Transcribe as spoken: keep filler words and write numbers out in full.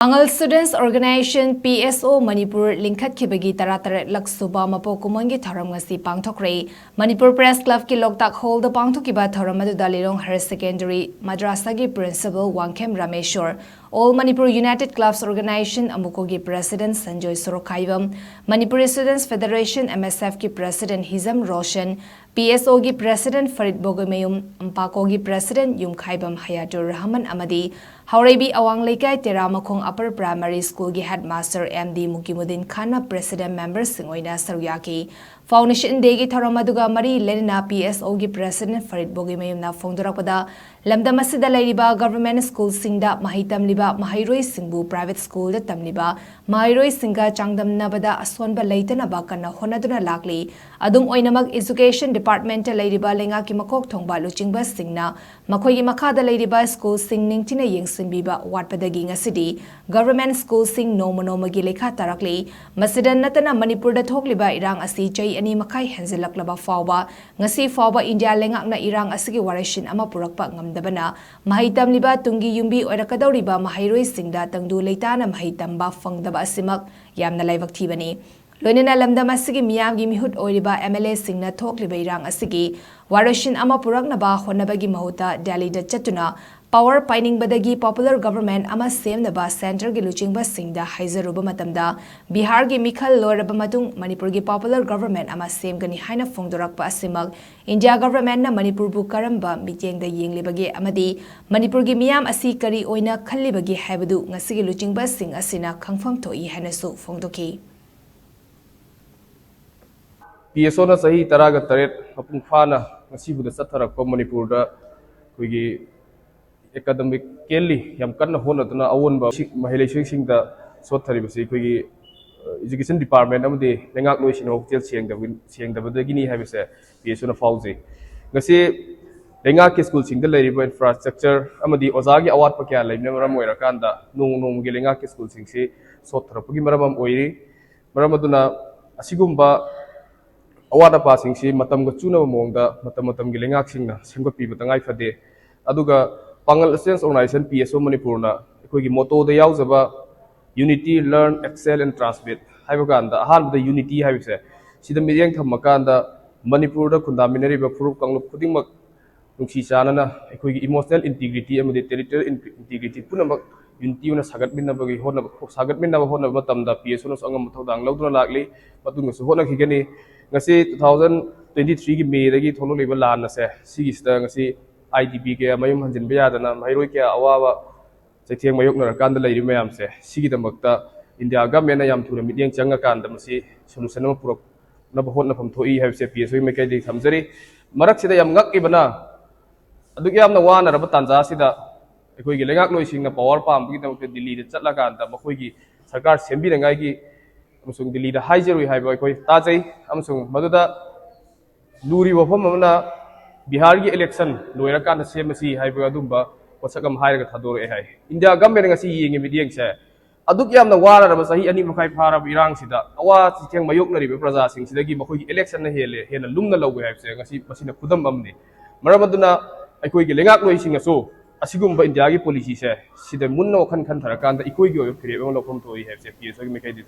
Pangal Students Organization, P S O, Manipur ꯂꯤꯡꯈꯠꯈꯤꯕꯒꯤ ꯇꯔꯥꯇꯔꯦꯠꯂꯛ ꯁꯨꯕ ꯃꯄꯣꯛ ꯀꯨꯝꯑꯣꯟꯒꯤ ꯊꯧꯔꯝ ꯉꯁꯤ ꯄꯥꯡꯊꯣꯛꯈ꯭ꯔꯦ꯫ ꯃꯅꯤꯄꯨꯔ Press Clubꯀꯤ ꯂꯣꯛꯇꯥꯛ Hallꯗ ꯄꯥꯡꯊꯣꯛꯈꯤꯕ ꯊꯧꯔꯝ ꯑꯗꯨꯗ ꯂꯤꯂꯣꯡ Higher Secondary ꯃꯗ꯭ꯔꯥꯁꯥꯒꯤ Principal Wangkhem Rameshwor, All Manipur United Clubs Organization, ꯑꯃꯨꯀꯣꯒꯤ President Sanjoy ꯁꯣꯔꯣꯛꯈꯥꯏꯕꯝ, Manipuri Students Federation, M S Fꯀꯤ President ꯍꯤꯖꯝ Roshan, P S Oꯒꯤ President ꯐꯔꯤꯠ ꯕꯣꯒꯣꯏꯃꯌꯨꯝ, ꯑꯝꯄꯥꯀꯣꯒꯤ President ꯌꯨꯝꯈꯥꯏꯕꯝ ꯍꯌꯥꯇꯨꯔ ꯔꯍꯃꯟ ꯑꯃꯗꯤ ꯍꯥꯎꯔꯩꯕꯤ ꯑꯋꯥꯡ ꯂꯩꯀꯥꯏ ꯇꯦꯔꯥ ꯃꯈꯣꯡ Upper Primary Schoolꯒꯤ Headmaster M D ꯃꯨꯀꯤꯃꯨꯗꯤꯟ ꯈꯥꯟꯅ President memberꯁꯤꯡ ꯑꯣꯏꯅ ꯁꯔꯨꯛ ꯌꯥꯈꯤ꯫ Foundation Dayꯒꯤ ꯊꯧꯔꯝ ꯑꯗꯨꯒ ꯃꯔꯤ ꯂꯩꯅꯅ P S Oꯒꯤ President ꯐꯔꯤꯠ ꯕꯣꯒꯤꯃꯌꯨꯝꯅ ꯐꯣꯡꯗꯣꯔꯛꯄꯗ, ꯂꯝꯗꯝ ꯑꯁꯤꯗ ꯂꯩꯔꯤꯕ government schoolꯁꯤꯡꯗ ꯃꯍꯩ ꯇꯝꯂꯤꯕ ꯃꯍꯩꯔꯣꯏꯁꯤꯡꯕꯨ private schoolꯗ ꯇꯝꯂꯤꯕ ꯃꯍꯩꯔꯣꯏꯁꯤꯡꯒ ꯆꯥꯡꯗꯝꯅꯕꯗ ꯑꯁꯣꯟꯕ ꯂꯩꯇꯅꯕ ꯀꯟꯅ ꯍꯣꯠꯅꯗꯨꯅ ꯂꯥꯛꯂꯤ꯫ ꯑꯗꯨꯝ ꯑꯣꯏꯅꯃꯛ, Education Departmentꯇ ꯂꯩꯔꯤꯕ ꯂꯩꯉꯥꯛꯀꯤ ꯃꯀꯣꯛ ꯊꯣꯡꯕ ꯂꯨꯆꯤꯡꯕꯁꯤꯡꯅ ꯃꯈꯣꯏꯒꯤ ꯃꯈꯥꯗ ꯂꯩꯔꯤꯕ schoolꯁꯤꯡ ꯅꯤꯡꯊꯤꯅ ꯌꯦꯡꯁꯤꯟꯕꯤꯕ ꯋꯥꯠꯄꯗꯒꯤ ꯉꯁꯤꯗꯤ government schoolꯁꯤꯡ ꯅꯣꯡꯃ ꯅꯣꯡꯃꯒꯤ ꯂꯩꯈꯥ ꯇꯥꯔꯛꯂꯤ꯫ ꯃꯁꯤꯗ ꯅꯠꯇꯅ, ꯃꯅꯤꯄꯨꯔꯗ ꯊꯣꯛꯂꯤꯕ ꯏꯔꯥꯡ ꯑꯁꯤ ꯆꯍꯤ ꯑꯅꯤ ꯃꯈꯥꯏ ꯍꯦꯟꯖꯤꯜꯂꯛꯂꯕ ꯐꯥꯎꯕ, ꯉꯁꯤ ꯐꯥꯎꯕ ꯏꯟꯗꯤꯌꯥ ꯂꯩꯉꯥꯛꯅ ꯏꯔꯥꯡ ꯑꯁꯤꯒꯤ ꯋꯥꯔꯣꯏꯁꯤꯟ ꯑꯃ ꯄꯨꯔꯛꯄ ꯉꯝꯗꯕꯅ, ꯃꯍꯩ ꯇꯝꯂꯤꯕ ꯇꯨꯡꯒꯤ ꯌꯨꯝꯕꯤ ꯑꯣꯏꯔꯛꯀꯗꯧꯔꯤꯕ ꯃꯍꯩꯔꯣꯏꯁꯤꯡꯗ ꯇꯪꯗꯨ ꯂꯩꯇꯥꯅ ꯃꯍꯩ ꯇꯝꯕ ꯐꯪꯗꯕ ꯑꯁꯤꯃꯛ ꯌꯥꯝꯅ ꯂꯥꯏꯕꯛ ꯊꯤꯕꯅꯤ꯫ ꯂꯣꯏꯅꯅ ꯂꯝꯗꯝ ꯑꯁꯤꯒꯤ ꯃꯤꯌꯥꯝꯒꯤ ꯃꯤꯍꯨꯠ ꯑꯣꯏꯔꯤꯕ M L Aꯁꯤꯡꯅ ꯊꯣꯛꯂꯤꯕ ꯏꯔꯥꯡ ꯑꯁꯤꯒꯤ ꯋꯥꯔꯣꯏꯁꯤꯟ ꯑꯃ ꯄꯨꯔꯛꯅꯕ ꯍꯣꯠꯅꯕꯒꯤ ꯃꯍꯨꯠꯇ ꯗꯦꯜꯂꯤꯗ ꯆꯠꯇꯨꯅ power ꯄꯥꯏꯅꯤꯡꯕꯗꯒꯤ popular government ꯑꯃ ꯁꯦꯝꯅꯕ centreꯒꯤ ꯂꯨꯆꯤꯡꯕꯁꯤꯡꯗ ꯍꯥꯏꯖꯔꯨꯕ ꯃꯇꯝꯗ, ꯕꯤꯍꯥꯔꯒꯤ ꯃꯤꯈꯜ ꯂꯣꯏꯔꯕ ꯃꯇꯨꯡ ꯃꯅꯤꯄꯨꯔꯒꯤ popular government ꯑꯃ ꯁꯦꯝꯒꯅꯤ ꯍꯥꯏꯅ ꯐꯣꯡꯗꯣꯔꯛꯄ ꯑꯁꯤꯃꯛ ꯏꯟꯗꯤꯌꯥ governmentꯅ ꯃꯅꯤꯄꯨꯔꯕꯨ ꯀꯔꯝꯕ ꯃꯤꯠꯌꯦꯡꯗ ꯌꯦꯡꯂꯤꯕꯒꯦ ꯑꯃꯗꯤ ꯃꯅꯤꯄꯨꯔꯒꯤ ꯃꯤꯌꯥꯝ ꯑꯁꯤ ꯀꯔꯤ ꯑꯣꯏꯅ ꯈꯜꯂꯤꯕꯒꯦ ꯍꯥꯏꯕꯗꯨ ꯉꯁꯤꯒꯤ ꯂꯨꯆꯤꯡꯕꯁꯤꯡ ꯑꯁꯤꯅ ꯈꯪꯐꯝ ꯊꯣꯛꯏ ꯍꯥꯏꯅꯁꯨ ꯐꯣꯡꯗꯣꯛꯈꯤ꯫ P S Oꯅ ꯆꯍꯤ ꯇꯔꯥꯒ ꯇꯔꯦꯠ ꯃꯄꯨꯡ ꯐꯥꯅ ꯉꯁꯤꯕꯨꯗ ꯆꯠꯊꯔꯛꯄ ꯃꯅꯤꯄꯨꯔꯗ ꯑꯩꯈꯣꯏꯒꯤ academically ꯌꯥꯝ ꯀꯟꯅ ꯍꯣꯠꯅꯗꯨꯅ ꯑꯑꯣꯟꯕ ꯁꯤ-, ꯃꯍꯩ ꯂꯩꯁꯪꯁꯤꯡꯗ ꯁꯣꯠꯊꯔꯤꯕꯁꯤ ꯑꯩꯈꯣꯏꯒꯤ, ꯑ, Education Department ꯑꯃꯗꯤ ꯂꯩꯉꯥꯛꯂꯣꯏꯁꯤꯡꯅ ꯄꯨꯛꯆꯦꯜ ꯁꯦꯡꯗꯕ-, ꯁꯦꯡꯗꯕꯗꯒꯤꯅꯤ ꯍꯥꯏꯕꯁꯦ P S Oꯅ ꯐꯥꯎꯖꯩ꯫ ꯉꯁꯤ ꯂꯩꯉꯥꯛꯀꯤ schoolꯁꯤꯡꯗ ꯂꯩꯔꯤꯕ infrastructure ꯑꯃꯗꯤ ꯑꯣꯖꯥꯒꯤ ꯑꯋꯥꯠꯄ ꯀꯌꯥ ꯂꯩꯕꯅ ꯃꯔꯝ ꯑꯣꯏꯔꯀꯥꯟꯗ ꯅꯣꯡꯃ ꯅꯣꯡꯃꯒꯤ ꯂꯩꯉꯥꯛꯀꯤ schoolꯁꯤꯡꯁꯤ ꯁꯣꯠꯊꯔꯛꯄꯒꯤ ꯃꯔꯝ ꯑꯃ ꯑꯣꯏꯔꯤ꯫ ꯃꯔꯝ ꯑꯗꯨꯅ ꯑꯁꯤꯒꯨꯝꯕ ꯑꯋꯥꯠ ꯑꯄꯥꯁꯤꯡꯁꯤ ꯃꯇꯝꯒ ꯆꯨꯅꯕ ꯃꯑꯣꯡꯗ ꯃꯇꯝ ꯃꯇꯝꯒꯤ ꯂꯩꯉꯥꯛꯁꯤꯡꯅ ꯁꯦꯝꯒꯠꯄꯤꯕ ꯇꯉꯥꯏ ꯐꯗꯦ꯫ ꯑꯗꯨꯒ ꯄꯥꯡꯒꯜ Students Organisation, P S O ꯃꯅꯤꯄꯨꯔꯅ ꯑꯩꯈꯣꯏꯒꯤ ꯃꯣꯇꯣꯗ ꯌꯥꯎꯖꯕ "Unity, learn, excel and transmit" ꯍꯥꯏꯕ ꯀꯥꯟꯗ, ꯑꯍꯥꯟꯕꯗ ꯌꯨꯅꯤꯇꯤ ꯍꯥꯏꯕꯁꯦ, ꯁꯤꯗ ꯃꯤꯠꯌꯦꯡ ꯊꯝꯃꯀꯥꯟꯗ ꯃꯅꯤꯄꯨꯔꯗ ꯈꯨꯟꯗꯥꯃꯤꯟꯅꯔꯤꯕ ꯐꯨꯔꯨꯞ ꯀꯥꯡꯂꯨꯞ ꯈꯨꯗꯤꯡꯃꯛ ꯅꯨꯡꯁꯤ ꯆꯥꯟꯅꯅ ꯑꯩꯈꯣꯏꯒꯤ ꯏꯃꯣꯁꯅꯦꯜ ꯏꯟꯇꯤꯒ꯭ꯔꯤꯇꯤ ꯑꯃꯗꯤ ꯇꯦꯔꯤꯇꯣꯔꯤꯌꯦꯜ ꯏꯟꯇꯤꯒ꯭ꯔꯤꯇꯤ ꯄꯨꯝꯅꯃꯛ ꯌꯨꯅꯤꯇꯤ ꯑꯣꯏꯅ ꯁꯥꯒꯠꯃꯤꯟꯅꯕꯒꯤ ꯍꯣꯠꯅꯕ, ꯁꯥꯒꯠꯃꯤꯟꯅꯕ ꯍꯣꯠꯅꯕ ꯃꯇꯝꯗ ꯄꯤ ꯑꯦꯁ ꯑꯣꯅꯁꯨ ꯑꯉꯝꯕ ꯊꯧꯗꯥꯡ ꯂꯧꯗꯨꯅ ꯂꯥꯛꯂꯤ꯫ ꯃꯇꯨꯡꯗꯁꯨ ꯍꯣꯠꯅꯈꯤꯒꯅꯤ꯫ ꯉꯁꯤ ꯇꯨ ꯊꯥꯎꯖꯟ ꯇ꯭ꯋꯦꯟꯇꯤ ꯊ꯭ꯔꯤꯒꯤ ꯃꯦꯗꯒꯤ ꯊꯣꯛꯂꯛꯂꯤꯕ ꯂꯥꯟ ꯑꯁꯦ, ꯁꯤꯒꯤꯁꯤꯗ ꯉꯁꯤ ꯑꯥꯏ ꯗꯤ ꯄꯤ ꯀꯌꯥ ꯃꯌꯨꯝ ꯍꯟꯖꯤꯟꯕ ꯌꯥꯗꯅ, ꯃꯍꯩꯔꯣꯏ ꯀꯌꯥ ꯑꯋꯥꯕ ꯆꯩꯊꯦꯡ ꯃꯥꯌꯣꯛꯅꯔꯀꯥꯟꯗ ꯂꯩꯔꯤꯕ ꯃꯌꯥꯝꯁꯦ, ꯁꯤꯒꯤꯗꯃꯛꯇ ꯏꯟꯗꯤꯌꯥ ꯒꯃꯦꯟꯅ ꯌꯥꯝ ꯊꯨꯅ ꯃꯤꯠꯌꯦꯡ ꯆꯪꯉꯀꯥꯟꯗ ꯃꯁꯤ ꯁꯣꯂꯨꯁꯟ ꯑꯃ ꯄꯨꯔꯛꯅꯕ ꯍꯣꯠꯅꯐꯝ ꯊꯣꯛꯏ ꯍꯥꯏꯕꯁꯦ ꯄꯤ ꯑꯦꯁ ꯑꯣꯒꯤ ꯃꯥꯏꯀꯩꯗꯒꯤ ꯊꯝꯖꯔꯤ꯫ ꯃꯔꯛꯁꯤꯗ ꯌꯥꯝ ꯉꯛꯏꯕꯅ, ꯑꯗꯨꯛ ꯌꯥꯝꯅ ꯋꯥꯅꯔꯕ ꯇꯥꯟꯖꯥꯁꯤꯗ ꯑꯩꯈꯣꯏꯒꯤ ꯂꯩꯉꯥꯛꯂꯣꯏꯁꯤꯡꯅ ꯄꯋꯥꯔ ꯄꯥꯝꯕꯒꯤꯗꯃꯛꯇ ꯗꯤꯜꯂꯤꯗ ꯆꯠꯂꯀꯥꯟꯗ ꯃꯈꯣꯏꯒꯤ ꯁꯔꯀꯥꯔ ꯁꯦꯝꯕꯤꯅꯉꯥꯏꯒꯤ ꯑꯃꯁꯨꯡ ꯗꯤꯜꯂꯤꯗ ꯍꯥꯏꯖꯔꯨꯏ ꯍꯥꯏꯕ ꯑꯩꯈꯣꯏ ꯇꯥꯖꯩ꯫ ꯑꯃꯁꯨꯡ ꯃꯗꯨꯗ ꯂꯨꯔꯤꯕ ꯋꯥꯐꯝ ꯑꯃꯅ, ꯕꯤꯍꯥꯔꯒꯤ ꯏꯂꯦꯛꯁꯟ ꯂꯣꯏꯔꯀꯥꯟꯗ ꯁꯦꯝꯃꯁꯤ ꯍꯥꯏꯕ ꯑꯗꯨꯝꯕ ꯄꯣꯠꯁꯛ ꯑꯃ ꯍꯥꯏꯔꯒ ꯊꯥꯗꯣꯔꯛꯑꯦ ꯍꯥꯏ꯫ ꯏꯟꯗꯤꯌꯥ ꯒꯃꯦꯟꯅ ꯉꯁꯤ ꯌꯦꯡꯉꯤ ꯃꯤꯠꯌꯦꯡꯁꯦ, ꯑꯗꯨꯛ ꯌꯥꯝꯅ ꯋꯥꯔꯔꯕ ꯆꯍꯤ ꯑꯅꯤ ꯃꯈꯥꯏ ꯐꯥꯔꯕ ꯏꯔꯥꯡꯁꯤꯗ, ꯑꯋꯥ ꯆꯩꯊꯦꯡ ꯃꯥꯌꯣꯛꯅꯔꯤꯕ ꯄ꯭ꯔꯖꯥꯁꯤꯡꯁꯤꯗꯒꯤ ꯃꯈꯣꯏꯒꯤ ꯏꯂꯦꯛꯁꯟꯅ ꯍꯦꯜꯂꯦ, ꯍꯦꯟꯅ ꯂꯨꯝꯅ ꯂꯧꯋꯦ ꯍꯥꯏꯕꯁꯦ ꯉꯁꯤ ꯃꯁꯤꯅ ꯈꯨꯗꯝ ꯑꯃꯅꯤ꯫ ꯃꯔꯝ ꯑꯗꯨꯅ ꯑꯩꯈꯣꯏꯒꯤ ꯂꯩꯉꯥꯛꯂꯣꯏꯁꯤꯡꯅꯁꯨ ꯑꯁꯤꯒꯨꯝꯕ ꯏꯟꯗꯤꯌꯥꯒꯤ ꯄꯣꯂꯤꯁꯤꯁꯦ ꯁꯤꯗ ꯃꯨꯟꯅ ꯋꯥꯈꯜ ꯈꯟꯊꯔꯀꯥꯟꯗ ꯑꯩꯈꯣꯏꯒꯤ ꯑꯣꯏꯕ ꯐꯤꯔꯦꯞ ꯑꯃ ꯂꯧꯐꯝ ꯊꯣꯛꯏ ꯍꯥꯏꯕꯁꯦ ꯄꯤ ꯑꯦꯁ ꯑꯣꯒꯤ ꯃꯥꯏꯀꯩꯗꯒꯤ